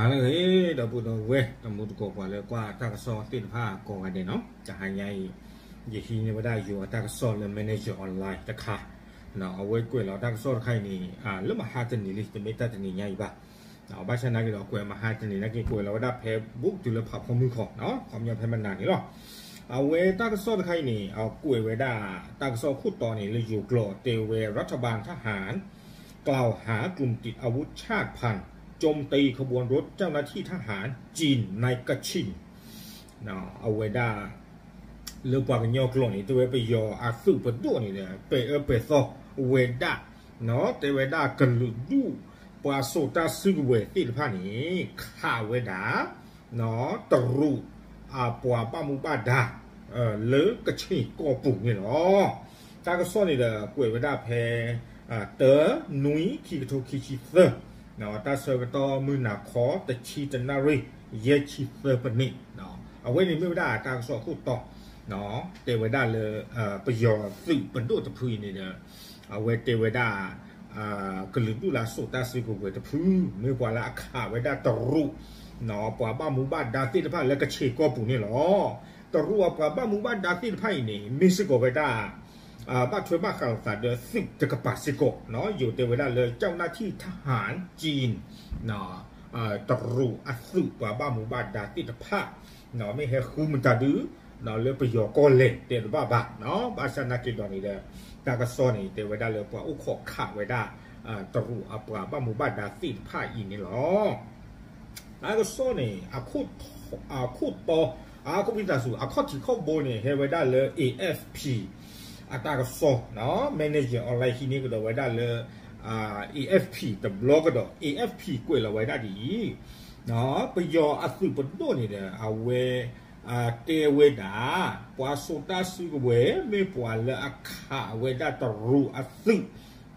ဟါလၢအဂ့ၤ ဒီပုၢ်ဒီဝဲၢ် တံၤသကိး ပှၤလၢကွၢ်တၢ်ကစီၣ်သ့ၣ်တဖၣ်ကိးဂၤဒဲးန့ၣ်, တဟါညါအံၤ ယဟံးန့ၢ်ဝဲဒၣ်ယိၤအတၢ်ကစီၣ်လၢ Manager Online တခါ, အဝဲကွဲးလီၤတၢ်ကစီၣ်တခါအံၤန့ၣ် လၢမဟါတနံၤလံ တမ့ၢ်တၢ်တနံၤညါအံၤဘၣ်. ဘၣ်ဆၣ်သနာ်က့ဒီး ကွဲးမဟါတနံၤသနာ်က့ ကွဲးလီၤဝဲဒၣ်ဖဲ Facebook တုၤလၢဖးဖီမုၢ်ခီ, ခီပညီဖဲမနၤန့ၣ်လီၤ. အဝဲတၢ်ကစီၣ်တခါအံၤန့ၣ် အကွဲးဝဲဒၣ် တၢ်ကစီၣ်ခိၣ်တီန့ၣ် လၢယိၤကျိာ်တဲဝဲ รัฐบาลทหาร กล่าวหากลุ่มติดอาวุธชาติพันธุ์ โจมตีขบวนรถเจ้าหน้าที่ทหารจีนในกระชิน အဝဲဒၣ် လၢပှၤကညီကျိာ်န့ၣ် တဲဝဲပယီၤအသုးပဒိၣ်န့ၣ်ဒီး ပဲာ်အၢပဲာ်သီဝဲဒၣ်, တဲဝဲဒၣ်ကလုာ်ဒူၣ် ပှၤစိာ်တၢ်စုကဝဲၤသ့ၣ်တဖၣ်န့ၣ် ခးဝဲဒၣ် တရူးအပှၤဘၣ်မူဘၣ်ဒါ လၢကဆ့ၣ်ကီၢ်ပူၤန့ၣ်လီၤ. တၢ်ကစီၣ်န့ၣ်ဒီးကွဲးဝဲဒၣ်ဖဲ တၢ နွံ ခံကထိခံဆံသၢ, တၢ်ဆၢကတီၢ်မုၢ်နၤခီ တဆံတနၣ်ရံၣ် ယဲၢ်ဆံသၢပနံး, အဝဲန့ၣ်မ့ၢ်ဝဲဒၣ်တၢ်ကစီၣ်ခိၣ်တီ, တဲဝဲဒၣ်လၢ ပယီၤသုးပဒိၣ်တဖုအံၤန့ၣ်ဒီး အဝဲတဲဝဲဒၣ် ကလုာ်ဒူၣ်လၢအစိာ်တၢ်စုကဝဲၤတဖု မ့ၢ်ပှၤလၢအခးဝဲဒၣ်တရူး ပှၤဘၣ်မူဘၣ်ဒါသ့ၣ်တဖၣ်လၢကဆ့ၣ်ကီၢ်ပူၤန့ၣ်လီၤ. တရူးအပှၤဘၣ်မူဘၣ်ဒါသ့ၣ်တဖၣ်အံၤန့ၣ် မ့ၢ်စ့ၢ်ကီးဝဲဒၣ် ဘၣ်ထွဲဘၣ်ဃးလိာ်သးဒီးသုးတကပၤစ့ၢ်ကီး, ယိၤတဲဝဲဒၣ်လၢ เจ้าหน้าที่ทหารจีน တရူးအသုးပှၤဘၣ်မူဘၣ်ဒါသ့ၣ်တဖၣ် မ့ၢ်ဟဲဃုမတၤဒု လၢပယီၤကီၢ်လဲၢ်တဲတဘၣ်ဘၣ်, ဘၣ်ဆၣ်သနာ်က့ဒီးန့ၣ်ဒီး တၢ်ကစီၣ်န့ၣ် တဲဝဲဒၣ်လၢပှၤအိၣ်ခိးခးဝဲဒၣ် တရူးအပှၤဘၣ်မူဘၣ်ဒါသ့ၣ်တဖၣ်အံၤန့ၣ်လီၤ. တၢ်ကစီၣ်န့ၣ် အခိၣ်တီ, အခိၣ်တီ, အခိၣ်ဖံသးစူၤ အခီၣ်ထံးခီၣ်ဘိန့ၣ် ဟဲဝဲဒၣ်လၢ AFP အတၢ်ကစီၣ်, Manager Online ဟံးန့ၢ်ကဒီးဝဲဒၣ်လၢ AFP တဘျီကဒီး AFP ကွဲးလီၤဝဲဒၣ်ဒ်အံၤ, ပယီၤအသုးပဒိၣ်န့ၣ်ဒီး အဝဲ တဲဝဲဒၣ် ပှၤစိာ်တၢ်စုကဝဲၤ မ့ၢ်ပှၤလၢအခးဝဲဒၣ်တရူးအသုး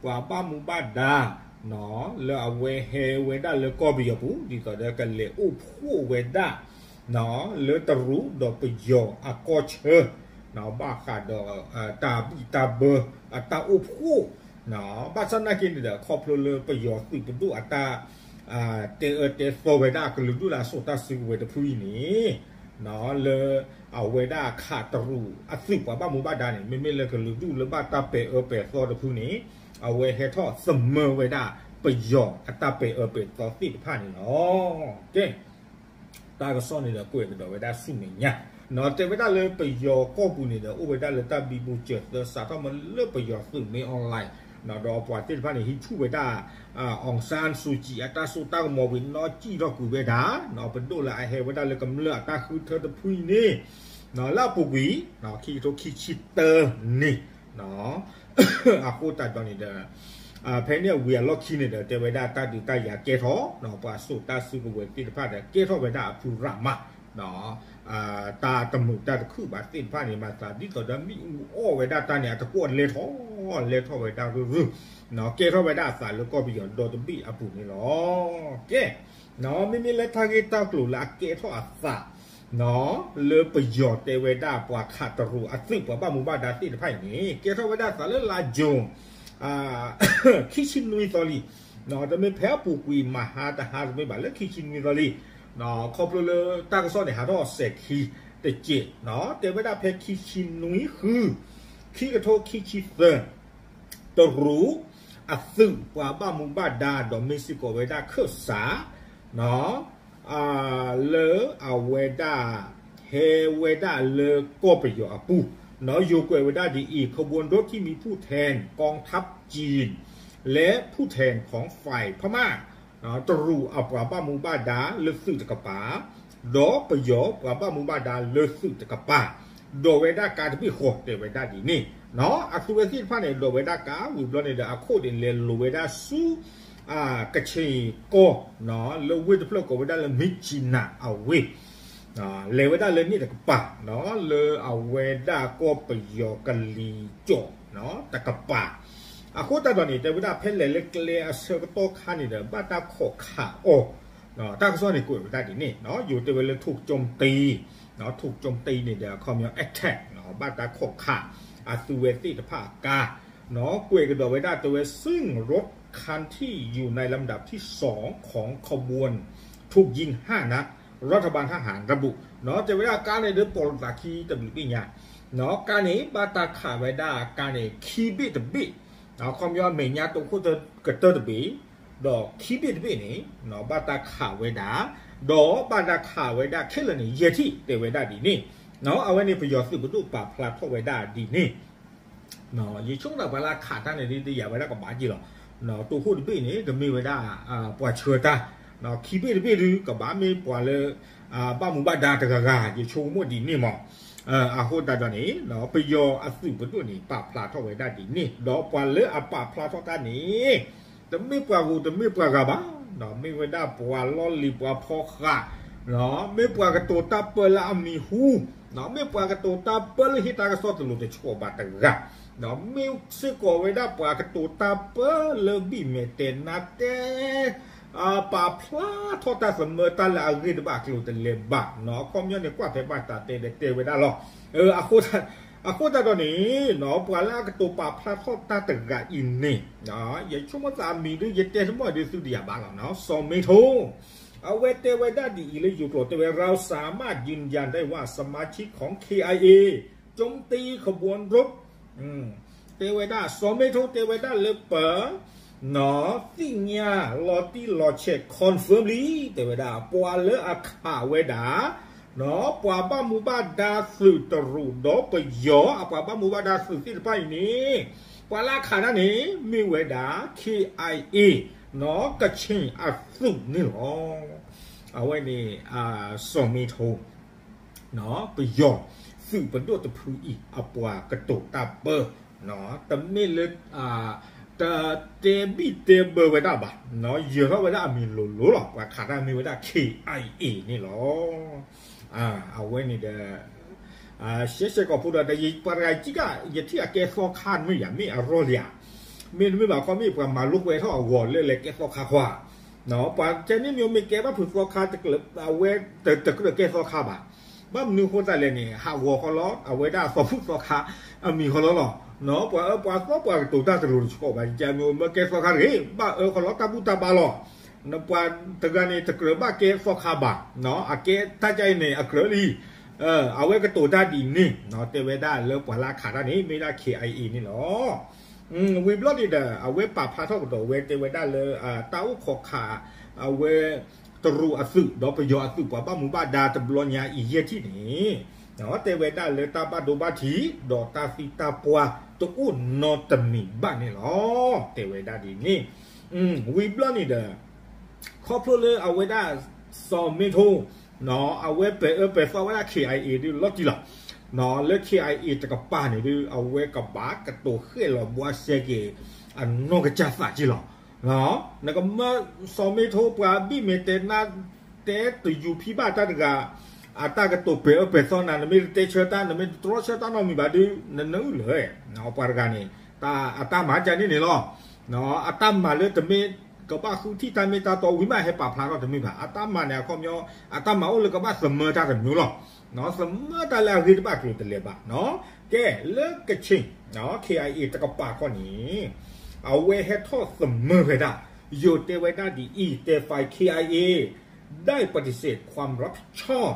ပှၤဘၣ်မူဘၣ်ဒါ လၢအဝဲဟဲဝဲဒၣ်လၢကီၢ်ပယီၤပူၤ ဒ်သိးဒီးကလဲၤအိၣ်ဖှိၣ်ဝဲဒၣ် လၢတရူးဒီးပယီၤအကီၢ်ဆၢ ဘၣ်ဃးဒီး တၢ်ဘံၣ်တၢ်ဘၢအတၢ်အိၣ်ဖှိၣ်, ဘၣ်ဆၣ်သနာ်က့န့ၣ်ဒီး ခီဖျိလၢပယီၤသုးပဒိၣ်အတၢ် တဲအၢတဲသီဝဲဒၣ်ကလုာ်ဒူၣ်လၢအစိာ်တၢ်စုကဝဲၤတဖုအံၤန့ၣ် လၢအဝဲဒၣ်ခးတရူးအသုးပှၤဘၣ်မူဘၣ်ဒါန့ၣ် မ့မ့ၢ်လၢကလုာ်ဒူၣ်လၢဘၣ်တၢ်ပဲာ်အၢပဲာ်သီတဖုန့ၣ် အဝဲဟဲထီၣ်သမၢဝဲဒၣ်ပယီၤအတၢ်ပဲာ်အၢပဲာ်သီသ့ၣ်တဖၣ်န့ၣ်လီၤ. ကဲ တၢ်ကစီၣ်န့ၣ်ဒီးကွဲးကဒီးဝဲဒၣ်ဆူမဲာ်ညါ, တဲဝဲဒၣ်လၢပယီၤကီၢ်ပူၤန့ၣ်ဒီး အိၣ်ဝဲဒၣ်လၢတၢ်ဘံဘူစၢၤသၢ စးထီၣ်မ့ၢ်လၢပယီၤသုးမ့ၢ် online ဒီးပှၤသ့ၣ်တဖၣ်န့ၣ် ဟံးဆူၣ်ဝဲဒၣ် အောင်ဆန်းစုကြည် အတၢ်စိတၢ်ကမီၤဝံၤ နီၢ်ကံၣ်ထီၣ်ကွံာ်ဝဲဒၣ် ပဒိၣ်လၢအဟဲဝဲဒၣ်လၢကမျၢၢ်အတၢ်ဃုထၢတဖုအံၤန့ၣ် လၢအပူၤကွံာ် ခံကထိခံဆံတၢနံၣ် အဃိသတးဒီးန့ၣ်ဒီး ဖဲန့ၣ်အဝံၤအလီၢ်ခံန့ၣ်ဒီး တဲဝဲဒၣ်တၢ်ဒုးတၢ်ယၤကဲထီၣ် ပှၤစိာ်တၢ်စုကဝဲၤသ့ၣ်တဖၣ်ဒီး ကဲထီၣ်ဝဲဒၣ်အဖုရးမး တၢ်တမုာ်တၢ်တခုၣ်ဘၣ်သ့ၣ်တဖၣ်န့ၣ် မၤသးဒ်သိးဒီးမ့ၣ်အူအီၣ်ဝဲဒၣ်တၢ်န့ၣ် အတကွီၣ်လဲထီၣ် လဲထီၣ်ဝဲဒၣ်ရုၢ်ရုၢ် ကဲထီၣ်ဝဲဒၣ်အသးလၢကီၢ်ပယီၤဒီတဘ့ၣ်အပူၤန့ၣ်လီၤ. ကဲ မ့မ့ၢ်လၢတၢ်ဂ့ၢ်တၢ်ကျိၤလၢအကဲထီၣ်အသး လၢပယီၤတဲဝဲဒၣ်ပှၤခးတရူးအသုးပှၤဘၣ်မူဘၣ်ဒါသ့ၣ်တဖၣ်အံၤန့ၣ် ကဲထီၣ်ဝဲဒၣ်အသးလၢလါယူၤ ခံဆံနွံသီလံ, တမ့ၢ်ဖဲအပူၤကွံာ်မဟါတဟါတမ့ၢ်ဘၣ် လၢခံဆံနွံသီလံ, ခီဖျိလၢတၢ်ကစီၣ်န့ၣ် ဟးထီၣ်စဲးခံတစဲး, တဲဝဲဒၣ်ဖဲခံဆံနွံဃု ခံကထိခံဆံသၢ တရူးအသုးပှၤဘၣ်မူဘၣ်ဒါ ဒီးမ့ၢ်စ့ၢ်ကီးဝဲဒၣ်ခၢၣ်စး လၢအဝဲဒၣ် ဟဲဝဲဒၣ်လၢကီၢ်ပယီၤအပူၤ, ယိၤကွဲးဝဲဒၣ်ဒ်အံၤ ขบวนรถที่มีผู้แทนกองทัพจีน และผู้แทนของฝ่ายพม่า တရူးအပှၤဘၣ်မူဘၣ်ဒါလၢသုးတကပၤ ဒီးပယီၤပှၤဘၣ်မူဘၣ်ဒါလၢသုးတကပၤ ဒိးဝဲဒၣ်ကါတဘ့ၣ်ဃီ တဲဝဲဒၣ်ဒ်န့ၣ်, အသုဝဲသ့ၣ်တဖၣ်န့ၣ် ဒိးဝဲဒၣ်ကါဝံၤဘျီန့ၣ်ဒီး အခိၣ်န့ၣ်လဲၤလိၤဝဲဒၣ်ဆူ ကဆ့ၣ်ကီၢ် လၢဝ့ၢ်တဖျၢၣ်ကိးဝဲဒၣ်လၢ မြစ်ကြီးနား အဝ့ၢ် လဲၤဝဲဒၣ်လၢန့ၣ်တကပၤ လၢအဝဲဒၣ်ကီၢ်ပယီၤကလံၤစိးတကပၤ, အဃိသတးဒီးန့ၣ် တဲဝဲဒၣ်ဖဲလဲၤလၢကျဲအဆၢကတီၢ်ခါန့ၣ်ဒီး ဘၣ်တၢ်ခိးခးအီၤ, တၢ်ကစီၣ်န့ၣ်ကွဲးဝဲဒၣ်ဒ်န့ၣ် ယိၤတဲဝဲလၢ ถูกโจมตี ถูกโจมตี န့ၣ်ဒီး ခီပညီ attack ဘၣ်တၢ်ခိးခး အသုဝဲသ့ၣ်တဖၣ်အကါ ကွဲးကဒီးဝဲဒၣ်တဲဝဲ ซึ่งรถคันที่อยู่ในลำดับที่สองของขบวนถูกโจมตี ถูกยิงห้านัด รัฐบาลทหารระบุ တဲဝဲဒၣ်ကါန့ၣ်ဒုးပိာ်လိာ်သးခံတဘျုးဘ့ၣ်ညါ ကါန့ၣ် ဘၣ်တၢ်ခးဝဲဒၣ်ကါန့ၣ် ခံဘ့ၣ်တဘ့ၣ် ခီပညီအမဲာ်ညါတိခိၣ်ကတၢၢ်တဘ့ၣ် ဒီးခံဘ့ၣ်တဘ့ၣ်န့ၣ် ဘၣ်တၢ်ခးဝဲဒၣ် ဒီးဘၣ်တၢ်ခးဝဲဒၣ်ခဲလၢာ်န့ၣ် ယဲၢ်ထံၣ် တဲဝဲဒၣ်ဒ်န့ၣ် အဝဲန့ၣ်ပယီၤသုးပဒိၣ်ပာ်ဖျါထီၣ်ဝဲဒၣ်ဒ်န့ၣ် ယဆိကမိၣ်သးပှၤလၢအခးတၢ်န့ၣ်ဒ်တယာ်ဝဲဒၣ်ကဘၣ်က့ၤလီၤ. တိခိၣ်တဘ့ၣ်န့ၣ် တမ့ၢ်ဝဲဒၣ် ပှၤဆှၢတၢ်, ခံဘ့ၣ်တဘ့ၣ်ဒုး ကဘၣ်မ့ၢ်ပှၤလၢ ဘၣ်မူဘၣ်ဒါတဂၤဂၤ ယဆိကမိၣ်ဒ်န့ၣ်မး. အဃိသတးဒီးန့ၣ် ပယီၤအသုးပဒိၣ်န့ၣ် ပာ်ဖျါထီၣ်ဝဲဒၣ်ဒ်န့ၣ် ဒီးပှၤလၢအပာ်ဖျါထီၣ်တၢ်န့ၣ် တမ့ၢ်ပှၤဂိၤတမ့ၢ်ပှၤဂၤဘၣ်, မ့ၢ်ဝဲဒၣ်ပှၤလီၢ်လံၤပှၤဖီဃး မ့ၢ်ပှၤကတိၤတၢ်ပၢလၢအမံၤဟူ, မ့ၢ်ပှၤကတိၤတၢ်ပၢလၢဟ့ၣ်တၢ်ကစီၣ်တလိၤတဆှီဘၣ်တဂၤ, မ့ၢ်စ့ၢ်ကီးဝဲဒၣ်ပှၤကတိၤတၢ်ပၢလၢဘံၣ်မဲာ်တဲၤနါတဲ ပာ်ဖျါထီၣ်တၢ်သမၢတၢ်လၢအဂ့ၢ်တဘၣ်အကျိၤတလဲၤဘၣ်, အခီပညီန့ၣ် ကွၢ်ဖဲဘၣ်တၢ်တဲဒီးတဲဝဲဒၣ်လီၤ. အဃိသတးဒီးန့ၣ် ပှၤလၢအကတိၤပာ်ဖျါထီၣ်တၢ်တဂၤအံၤန့ၣ် ယဆိကမိၣ်သးအမံၤဒုး ယတဲတမီၢ်ဒုးသုတယာ်ဘၣ်လီၤ, စီၤမ့ထိ အဝဲတဲဝဲဒၣ်ဒ်အံၤလၢယိၤကျိာ် တဲဝဲ เราสามารถยืนยันได้ว่าสมาชิกของ เคไอเอ โจมตีขบวนรบ တဲဝဲဒၣ် စီၤမ့ထိတဲဝဲဒၣ်လၢပ သ့ၣ်ညါလီၤတံၢ်လီၤဆဲး confirm လံ, တဲဝဲဒၣ် ပှၤလၢအခးဝဲဒၣ် ပှၤဘၣ်မူဘၣ်ဒါသုးတရူးဒီးပယီၤအပှၤဘၣ်မူဘၣ်ဒါသုးသ့ၣ်တဖၣ်အံၤန့ၣ် ပှၤလၢအခးတၢ်န့ၣ် မ့ၢ်ဝဲဒၣ် KIA ကချ့ၣ်အသုးန့ၣ်လီၤ. အဝဲန့ၣ် စီၤမ့ထိ ပယီၤသုးပဒိၣ်တဖုအံၤ အပှၤကတိၤတၢ်ပၢ တမ့ၢ်လၢ တတဲဘံၣ်တဲဘၢဝဲဒၣ်ဘၣ်, ယၢၤထီၣ်ဝဲဒၣ်အမံၤလိၤလိၤလီၤ. ပှၤခးတၢ် မ့ၢ်ဝဲဒၣ် KIA န့ၣ်လီၤ. အဝဲန့ၣ်ဒီး ရှဲရှဲကိာ်ဖိဒီး ပှၤတဂၤကံက ယထံၣ်အကဲသီခါတမ့ၢ်ယၤ မ့ၢ်အရီၢ်လံဧါ, မ့တမ့ၢ်ဘၣ်ခီ မ့ၢ်ပှၤမၤလိာ်ကွဲထီၣ်အဂီၤလၢလဲၤကဲသီခါဃီဧါ. ပှၤကဲန့ၣ်မ့ၢ် မ့ၢ်ကဲဘၣ်ဖုးသီခါ အဝဲတကြၢးကဲသီခါဘၣ်. ဘၣ်မနုၤအဃိသတးလဲၣ်န့ၣ် ဟးဂီၤဃီလီၤ အဝဲဒၣ်သီဖုးသီခါ အမံၤဃီလီၤလီၤ. ပှၤအၢပှၤသီ ပှၤကတိၤတၢ်တလိၤတဆှီဘၣ် ကမ့ၢ်မ့ၢ်ကဲသီခါတဂ့ၤ ဘၣ်အၢဃီလီၤ တၢ်ဘူၣ်တၢ်ဘါလီၤ. ပှၤတဂၤန့ၣ် တကြၢးဘၣ်ကဲသီခါဘၣ်, အကဲတၢ်ကအံၤန့ၣ် အကြၢးလံ. အဝဲကတိၤတၢ်ဒ်န့ၣ် တဲဝဲဒၣ်လၢပှၤလၢအခးတၢ်န့ၣ် မ့ၢ်ဒၣ် KIA န့ၣ်လီၤ. ဝံၤဘျီန့ၣ်ဒီး အဝဲပာ်ဖျါထီၣ်ကဒီးဝဲ တဲဝဲဒၣ်လၢ တၢ်အိၣ်ခိးခး အဝဲ တရူးအသုး ဒီးပယီၤအသုး ပှၤဘၣ်မူဘၣ်ဒါတဘျီညါအံၤယဲၢ်ထံၣ်န့ၣ် တဲဝဲဒၣ်လၢတၢ်ဘၣ်ဒိဘၣ်ထံး ဒီးတၢ်သံတၢ်ပှၢ်တအိၣ်နီတမံၤဘၣ်န့ၣ်လီၤ. တဲဝဲဒၣ်ဒ်န့ၣ် ဝံၤဘျီန့ၣ်ဒီး ခီဖျိလၢအဝဲဒၣ် စီၤမ့ထိ အဝဲပဲာ်အၢပဲာ်သီဝဲဒၣ် KIA ဒုးလီၤတံၢ်လီၤ. လၢ KIA တကပၤန့ၣ်ဒုး အဝဲကဘၣ်ကတိၤဃဲၣ်လီၤဘှါစဲက့ၤ အနီၢ်ကစၢ်သးက့ၤလီၤ. နကမၢစီၤမ့ထိပှၤဘံၣ်မဲာ်တဲၤနါ တဲတယူၤဖံးဘၣ်တၢ်တဂၤ အတၢ်ကတိၤပဲာ်အၢပဲာ်သီနၤ နမ့ၢ်တတဲဆၢတၢ် နမ့ၢ်တတြီဆၢတၢ်နီတမံၤဘၣ်ဒုး နနုာ်လၢ ပှၤတဂၤန့ၣ် အတၢ်မၤကန့ၣ်န့ၣ်လီၤ. အတၢ်မၤလၢတမ့ၢ်ကဘၣ်ဃုထံၣ်တၢ်မ့ၢ်တၢ်တီဝံၤမး ဟဲပာ်ဖျါထီၣ်တမ့ၢ်ဘၣ်. အတၢ်မၤန့ၣ်အခီပညီ အတၢ်မၤအိၣ်လၢကဘၣ်သမၢတၢ်တမံၤလီၤ. သမၢတၢ်လၢအဂ့ၤတဘၣ်ကျိၤတလဲၤဘၣ်. ကဲလၢကချ့ၣ် KIA တကပၤခီန့ၣ် အဝဲဟဲထီၣ်သမၢဝဲဒၣ် ယိၤတဲဝဲဒၣ်ဒ်အံၤ တဲ ฝ่าย เคไอเอ ได้ปฏิเสธความรับผิดชอบ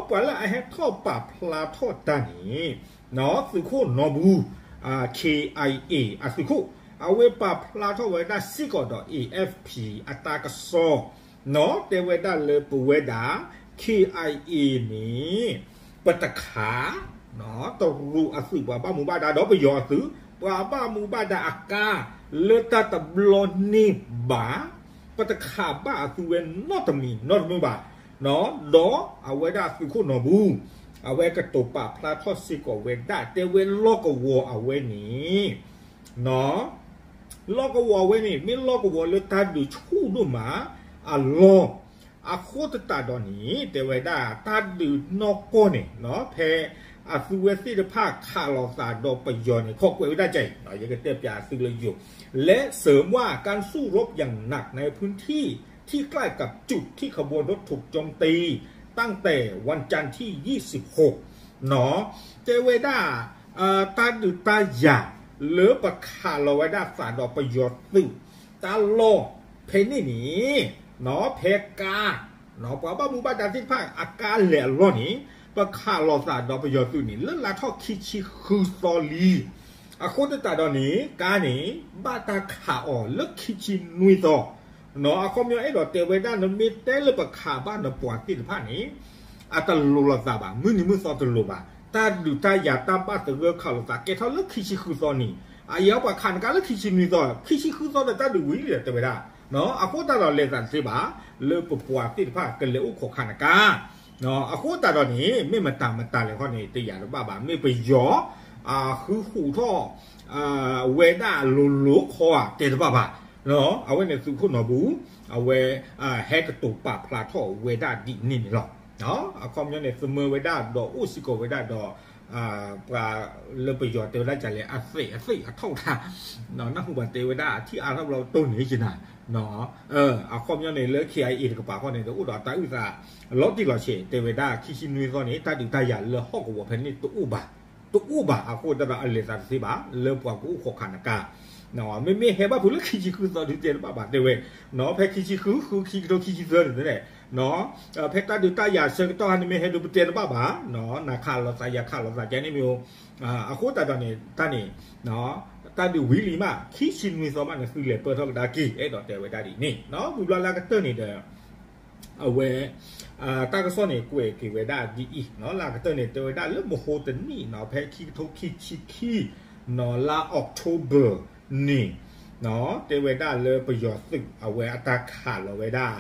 ပှၤလၢအဟဲထီၣ်ပာ်ဖျါထီၣ်တၢ်န့ၣ် သုးခိၣ်နီၢ်ဘူ KIA အသုးခိၣ် အဝဲပာ်ဖျါထီၣ်ဝဲဒၣ်စ့ၢ်ကီးဒီး AFP အတၢ်ကစီၣ် တဲဝဲဒၣ်လၢပဝဲဒၣ် KIA န့ၣ် ပတခး တရူးအသုးပှၤဘၣ်မူဘၣ်ဒါဒီးပယီၤအသုး ပှၤဘၣ်မူဘၣ်ဒါအကါ လၢတၢ်တဘျီန့ၣ်ဘၣ် ပတခးဘၣ်အသုးဝဲနီတမံၤနီတမံၤဘၣ်. ဒီးအဝဲဒၣ်သုးခိၣ်နီၢ်ဘူ အဝဲကတိၤပာ်ဖျါထီၣ်စ့ၢ်ကီးဝဲဒၣ် တဲဝဲလီၢ်ကဝီၤအဝဲန့ၣ် လီၢ်ကဝီၤအဝဲန့ၣ် မ့ၢ်လီၢ်ကဝီၤလၢတၢ်ဒုးဆူၣ်ဒိၣ်မးအလီၢ် အဃိသတးဒီးန့ၣ် တဲဝဲဒၣ် တၢ်ဒုးနီၢ်ကီၢ်န့ၣ် ဖဲအသုဝဲသ့ၣ်တဖၣ်ခးလိာ်သးဒီးပယီၤန့ၣ် ခိးကွဲးဝဲဒၣ်ကအံၤ ယကတဲပၠးသုလၢယိၤ และเสริมว่าการสู้รบอย่างหนักในพื้นที่ที่ใกล้กับจุดที่ขบวนรถถูกโจมตีตั้งแต่วันจันทร์ที่ยี่สิบหก တဲဝဲဒၣ် တၢ်ဒုးတၢ်ယၤ လၢပခးလီၤဝဲဒၣ်သးဒီးပယီၤသုး တၢ်လီၢ်ဖဲန့ၣ်န့ၣ် ဖဲကါ ပှၤဘၣ်မူဘၣ်ဒါသ့ၣ်တဖၣ်အကါလဲၤအလီၢ်န့ၣ် ပခးလိာ်သးဒီးပယီၤသုးန့ၣ် လၢလါထီၣ်ခံဆံဃုသီလံ. အဃိသတးဒီးန့ၣ် ကါန့ၣ် ဘၣ်တၢ်ခးအီၤလၢခံဆံနွံသီ အခီပညီအဲၣ်ဒိးတဲဝဲဒၣ် နမ့ၢ်တဲလၢပခးဘၣ်နပှၤသ့ၣ်တဖၣ်န့ၣ် အတလိၤလိာ်သးဘၣ်, မုၢ်နံၤမုၢ်သီတလိၤဘၣ်, တၢ်ဒုးတၢ်ယၤတၢ်ဘၣ်သဂၢၢ်ခးလိာ်သးကဲထီၣ်လၢခံဆံဃုသီန့ၣ် အအံၤပှၤခးနကါလၢခံဆံနွံသီ, ခံဆံဃုသီဒီးတၢ်ဒုးဝံၤလံဒီးတဲဝဲဒၣ်, အဃိသတးဒီးလဲၤသးတသ့ဘၣ် လၢပပှၤသ့ၣ်တဖၣ်ကလဲၤအိၣ်ခိးခးနကါ အဃိသတးဒီးန့ၣ် မ့ၢ်မတၤမတၤလဲၣ်ခီန့ၣ် တယာ်တဘၣ်ဘၣ်, မ့ၢ်ပယီၤ ဃုဟူးထီၣ် ဝဲဒၣ်လိၤလိၤခီဧါ တဲတဘၣ်ဘၣ်. အဝဲန့ၣ်သုးခိၣ်နီၢ်ဘူ အဝဲ ဟဲကတိၤပာ်ဖျါထီၣ်ဝဲဒၣ်ဒ်န့ၣ်န့ၣ်လီၤ. အခီပညီန့ၣ် သမၢဝဲဒၣ်ဒီးအိၣ်စ့ၢ်ကီးဝဲဒၣ်ဒီး ပှၤလၢပယီၤတဲဝဲဒၣ်ကလဲၣ် အသ့ၣ်အသ့ၣ်အထီၣ်တၢ် နၢ်ဟူဘၣ်တဲဝဲဒၣ်အထံၣ်အါထီၣ်ဘျီတိၢ်န့ၣ်ကနၤ အခီပညီန့ၣ်လၢ ခ့ၣ်အံၣ်အ့ၣ် တကပၤဃီန့ၣ် တအိၣ်ဒီးတၢ်အုၣ်သး လီၤတံၢ်လီၤဆဲး တဲဝဲဒၣ်ခံဆံနွံသီန့ၣ် တၢ်ဒုးတၢ်ယၤလၢဟီၣ်ကဝီၤဖဲန့ၣ်တအိၣ်ဘၣ်, တအိၣ်ဘၣ် အဃိသတးဒီးအလဲၤသးတသ့ဘၣ် လၢပှၤကအိၣ်ခိးခးနကါ မ့မ့ၢ်ဟဲဘၣ်ဖုးလၢခံဆံဃုသီဒုးတဲတဘၣ်ဘၣ် တဲဝဲ ဖဲခံဆံဃု ဃု ခံကထိခံဆံသၢန့ၣ် ဖဲတၢ်ဒုးတၢ်ယၤဆၢကတီၢ်ဟါန့ၣ်မ့ၢ်ဟဲဒုးပတဲတဘၣ်ဘၣ်, နခးလိာ်သးယၤခးလိာ်သးကဲန့ၣ်မ့ၢ် အဃိသတးဒီးန့ၣ် တၢ်န့ၣ် တၢ်ဒုးဝံၤလံမး ခံဆံနွံသီမးန့ၣ် သုလဲၤပၢၢ်ထီၣ်ကဒါက့ၤ အဲၣ်ဒိးတဲဝဲဒၣ်ဒ်န့ၣ် ဝံၤဘျီလၢအကတၢၢ်န့ၣ်ဒီး အဝဲ တၢ်ကစီၣ်န့ၣ် ကွဲးက့ၤဝဲဒၣ်ဒ်အံၤ လၢအကတၢၢ်န့ၣ် တဲဝဲဒၣ်လၢမဟိတနံၣ် ဖဲခံကထိခံဆံခံ လါ October န့ၣ် တဲဝဲဒၣ်လၢပယီၤသုး အဝဲအတၢ်ခးလီၤဝဲဒၣ်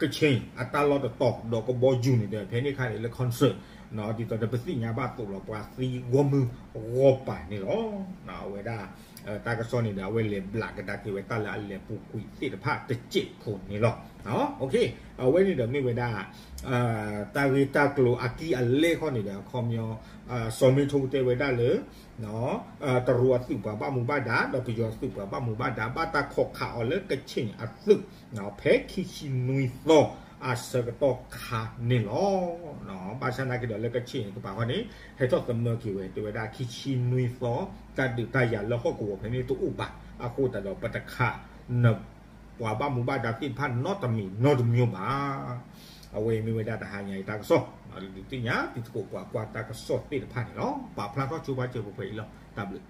ကခ့ၣ် အတၢ်လီၢ်တတီၤ ဒီးကဘီယူၤန့ၣ်ဒီး ဖဲန့ၣ်ခါန့ၣ်လၢ concert ဒ်သိးဒီးပသ့ၣ်ညါဘၣ်သိးလီၤ ပှၤသံဂီၢ်မုၢ်ဂီၢ်ပၤန့ၣ်လီၤ. အဝဲဒၣ် တၢ်ကစီၣ်န့ၣ်ဒီး အဝဲလဲၤဘျးကဒါက့ၤဝဲတၢ်လၢအလဲၤပူၤကွံာ်သ့ၣ်တဖၣ်တစဲးဖိန့ၣ်လီၤ. အဝဲန့ၣ်ဒီးမ့ၢ်ဝဲဒၣ် တၢ်ဂ့ၢ်တၢ်ကျိၤအကံၢ်အလဲၢ်ခီန့ၣ်ဒီး အခီပညီ စီၤမ့ထိတဲဝဲဒၣ်လၢ တရူးအသုးပှၤဘၣ်မူဘၣ်ဒါ ဒီးပယီၤသုးပှၤဘၣ်မူဘၣ်ဒါ ဘၣ်တၢ်ခိးခးအီၤလၢကခ့ၣ်အသုး ဖဲခံဆံနွံသီအဆၢကတီၢ်ခါန့ၣ်လီၤ. ဘၣ်ဆၣ်သနာ်က့ဒီးလၢကခ့ၣ်န့ၣ်တကပၤဃီန့ၣ် ဟဲထီၣ်သမၢက့ၤဝဲ တဲဝဲဒၣ်ခံဆံနွံသီ တၢ်ဒုးတၢ်ယၤလၢဟီၣ်ကဝီၤဖဲန့ၣ်တအိၣ်ဘၣ် အဃိသတးဒီးပတခး ပှၤဘၣ်မူဘၣ်ဒါသ့ၣ်တဖၣ်နီတမံၤနီတမံၤဘၣ်. အဝဲမ့ၢ်ဝဲဒၣ်တဟါညါအံၤတၢ်ကစီၣ် ဒုးသ့ၣ်ညါတံၤသကိးပှၤကွၢ်တၢ်ကစီၣ်သ့ၣ်တဖၣ်န့ၣ်လီၤ. ပာ်ဖျါထီၣ်ဆိပာ်စၢၤပှဲၤအံၤလီၤ. တၢ်ဘျုး